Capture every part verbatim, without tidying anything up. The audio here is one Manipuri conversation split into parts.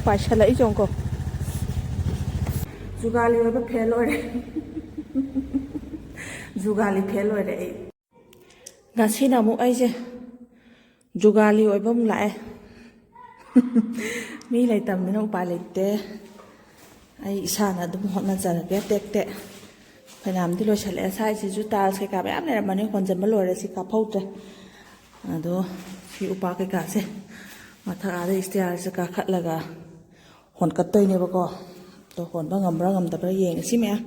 ꯄꯥꯏꯁꯜꯂꯛꯏ ꯌꯦꯡꯉꯨꯀꯣ꯫ ꯖꯨꯒꯥꯂꯤ ꯑꯣꯏꯕ ꯐꯦꯜ ꯑꯣꯏꯔꯦ꯫ ꯖꯨꯒꯥꯂꯤ ꯐꯦꯜ ꯑꯣꯏꯔꯦ ꯑꯩ꯫ ꯉꯁꯤꯅ ꯑꯃꯨꯛ ꯑꯩꯁꯦ ꯖꯨꯒꯥꯂꯤ ꯑꯣꯏꯕ ꯑꯃꯨꯛ ꯂꯥꯛꯑꯦ꯫ ꯃꯤ ꯂꯩꯇꯕꯅꯤꯅ ꯎꯄꯥꯏ ꯂꯩꯇꯦ꯫ ꯑꯩ ꯏꯁꯥꯅ ꯑꯗꯨꯝ ꯍꯣꯠꯅꯖꯔꯒꯦ ꯇꯦꯛ ꯇꯦꯛ꯫ ꯐꯅꯌꯥꯝꯗꯤ ꯂꯣꯏꯁꯤꯜꯂꯛꯑꯦ꯫ ꯁ꯭ꯋꯥꯏꯁꯤꯁꯨ ꯇꯥꯏꯜꯁ ꯀꯩꯀꯥ ꯃꯌꯥꯝ ꯂꯩꯔꯝꯃꯅꯤ, ꯍꯣꯟꯖꯟꯕ ꯂꯣꯏꯔꯦ, ꯁꯤ ꯀꯥꯞꯍꯧꯗ꯭ꯔꯦ꯫ ꯑꯗꯣ ꯁꯤ ꯎꯄꯥꯛ ꯀꯩꯀꯥꯁꯦ ꯃꯊꯛ ꯑꯥꯗ ꯏꯁꯇꯤꯌꯥꯔꯁꯦ ꯀꯥꯈꯠꯂꯒ ꯍꯣꯟꯀꯠꯇꯣꯏꯅꯦꯕꯀꯣ꯫ ꯑꯗꯣ ꯍꯣꯟꯕ ꯉꯝꯕ꯭ꯔꯥ ꯉꯝꯗꯕ꯭ꯔꯥ ꯌꯦꯡꯉꯁꯤ ꯃꯌꯥꯝ꯫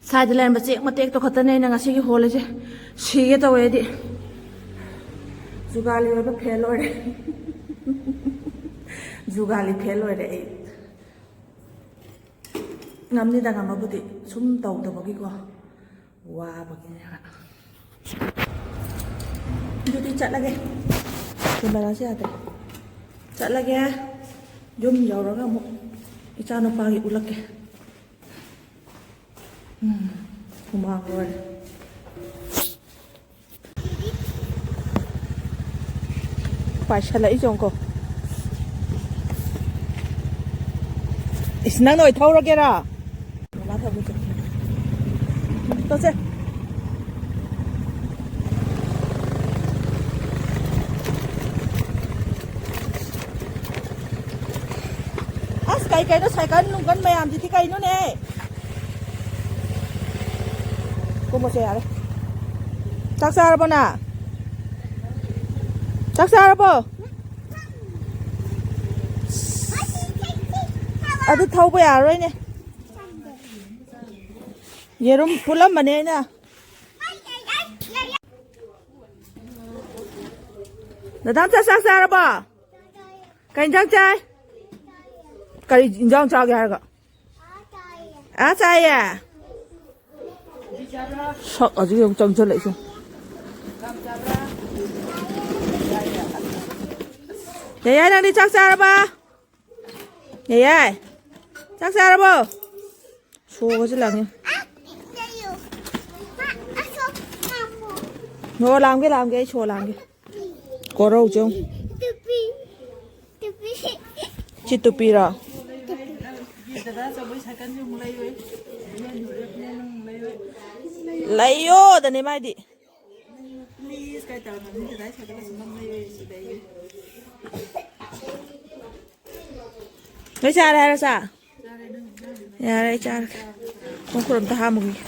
ꯁ꯭ꯋꯥꯏꯗ ꯂꯩꯔꯝꯕ ꯆꯦꯛ ꯃꯇꯦꯛꯇꯣ ꯈꯛꯇꯅꯦ ꯑꯩꯅ ꯉꯁꯤꯒꯤ ꯍꯣꯜꯂꯤꯁꯦ꯫ ꯁꯤꯒꯦ ꯇꯧꯋꯦ ꯑꯩꯗꯤ꯫ ꯖꯨꯒꯥꯂꯤ ꯑꯣꯏꯕ ꯐꯦꯜ ꯑꯣꯏꯔꯦ꯫ ꯖꯨꯒꯥꯂꯤ ꯐꯦꯜ ꯑꯣꯏꯔꯦ ꯑꯩ꯫ ꯉꯝꯅꯤꯗ, ꯉꯝꯃꯕꯨꯗꯤ꯫ ꯁꯨꯝ ꯇꯧꯗꯕꯒꯤꯀꯣ, ꯋꯥꯕꯒꯤꯅꯦꯕ꯫ ꯑꯗꯨꯗꯤ ꯆꯠꯂꯒꯦ꯫ ꯀꯦꯃꯦꯔꯥꯁꯦ ꯌꯥꯗ꯭ꯔꯦ꯫ ꯆꯠꯂꯒꯦ꯫ ꯌꯨꯝ ꯌꯧꯔꯒ ꯑꯃꯨꯛ ꯏꯆꯥꯅꯨꯄꯥꯒꯤ ꯎꯠꯂꯛꯀꯦ꯫ ꯎꯝ, ꯍꯨꯃꯥꯡ ꯂꯣꯏꯔꯦ꯫ ꯄꯥꯏꯁꯜꯂꯛꯏ ꯌꯦꯡꯉꯨꯀꯣ꯫ ꯏꯁ, ꯅꯪꯅ ꯑꯣꯏ ꯊꯧꯔꯒꯦꯔꯥ? ꯃꯃꯥ ꯊꯧꯕꯁꯦ꯫ ꯇꯣꯛꯁꯦ꯫ ꯑꯁ, ꯀꯩ ꯀꯩꯅꯣ ꯁꯥꯏꯀꯜ ꯅꯨꯡꯀꯟ ꯃꯌꯥꯝꯁꯤꯗꯤ ꯀꯩꯅꯣꯅꯦ? ꯀꯨꯝꯃꯁꯦ ꯌꯥꯔꯦ꯫ ꯆꯥꯛ ꯆꯥꯔꯕꯣ ꯅꯪ? ꯆꯥꯛ ꯆꯥꯔꯕꯣ? ꯑꯗꯨ ꯊꯧꯕ ꯌꯥꯔꯣꯏꯅꯦ꯫ ꯌꯦꯔꯨꯝ ꯐꯨꯠꯂꯝꯕꯅꯦ ꯑꯩꯅ꯫ ꯗꯗꯥꯝꯆꯥ, ꯆꯥꯛ ꯆꯥꯔꯕꯣ? ꯀꯩ ꯏꯟꯖꯥꯡ ꯆꯥꯏ? ꯀꯔꯤ ꯏꯟꯖꯥꯡ ꯆꯥꯒꯦ ꯍꯥꯏꯔꯒ? ꯑꯥ, ꯆꯥꯏꯌꯦ꯫ ꯁꯛ ꯑꯁꯤꯒ ꯑꯃꯨꯛ ꯆꯪꯁꯜꯂꯛꯏꯁꯦ꯫ ꯌꯥꯌꯥ, ꯅꯪꯗꯤ ꯆꯥꯛ ꯆꯥꯔꯕ? ꯌꯥꯌꯥ, ꯆꯥꯛ ꯆꯥꯔꯕꯣ? ꯁꯣꯒꯁꯦ ꯂꯥꯡꯉꯦ꯫ ꯍꯣ, ꯂꯥꯝꯒꯦ, ꯂꯥꯝꯒꯦ, ꯑꯩ ꯁꯣ ꯂꯥꯝꯒꯦ꯫ ꯀꯣꯔꯧ ꯆꯧ꯫ ꯇꯨꯄꯤ꯫ ꯇꯨꯄꯤ꯫ ꯁꯤ ꯇꯨꯄꯤꯔꯣ? ꯂꯩꯌꯣꯗꯅꯦ ꯃꯥꯏꯗꯤ꯫ ꯂꯣꯏ ꯆꯥꯔꯦ ꯍꯥꯏꯔꯣ, ꯆꯥ? ꯌꯥꯔꯦ, ꯑꯩ ꯆꯥꯔꯒꯦ꯫ ꯈꯣꯡ ꯈꯨꯠ ꯑꯝꯇ ꯍꯥꯝꯃꯨꯒꯤꯒꯦ꯫